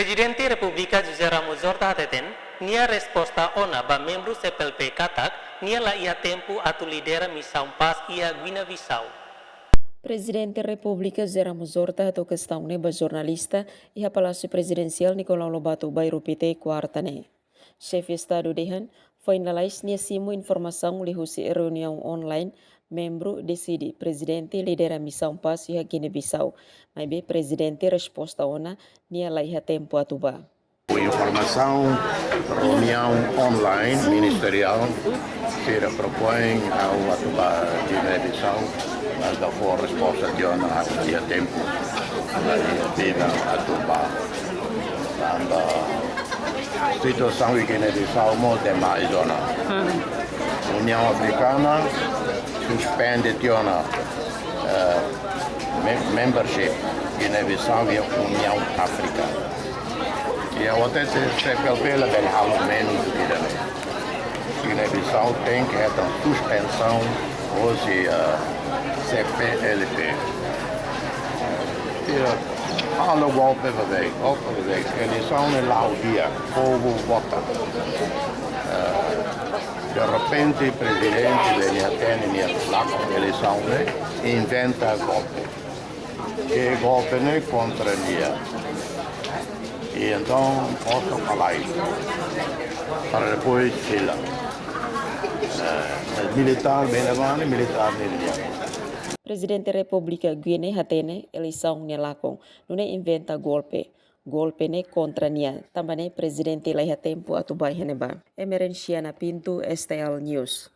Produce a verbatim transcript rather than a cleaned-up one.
Prezidente Repúblika José Ramos Horta hateten, nia resposta ona ba membru C P L P katak, nia la iha tempu atu lidera misaun pás iha Guiné-Bissau. Prezidente Repúblika José Ramos Horta hato'o kestaun ne'e ba jornalista iha Palásiu Prezidensiál Nicolau Lobato Bairru Pité, kuarta ne'e. Xefe Estadu dehan, foin lalais nia simu informasaun liuhusi reuniaun online, membru deside prezidente lidera misaun pás iha Guiné-Bissau. Maibé prezidente resposta ona, nia la iha tempu atu bá. Informasaun, reuniaun online ministeriál, sira propoin ha'u atu bá Guiné-Bissau, mas la fó resposta tiha ona, ha'u la iha tempu, la iha tempu atu bá. Tanba situasaun iha Guiné-Bissau mós demais ona. Uniaun Afrikana suspende tiha ona, eh, mem-, membership Guiné-Bissau iha Uniaun Áfrika. I ha'u hatete C P L P labele halo menus do que deve. Guiné-Bissau tenke hetan suspensaun hosi, eh, C P L P. Sira halo golpe ba bek, golpe ba bek. Eleisaun ne'e la'o di'ak, povu vota. Eh, derrepente, prezidente, nia hatene nia lakon eleisaun ne'e, inventa golpe. Ke golpe ne'e kontra nia. I entaun, postu kalai. Para depois fila. Eh, militár, bem, militár, nia. Prezidente Repúblika Guiné hatene, eleisaun ne'e lakon, nune'e inventa golpe. Golpe ne'e kontra nia, tanba ne'e prezidente la iha tempu atu bá iha ne'ebá. Emerenciana Pinto, S T L News.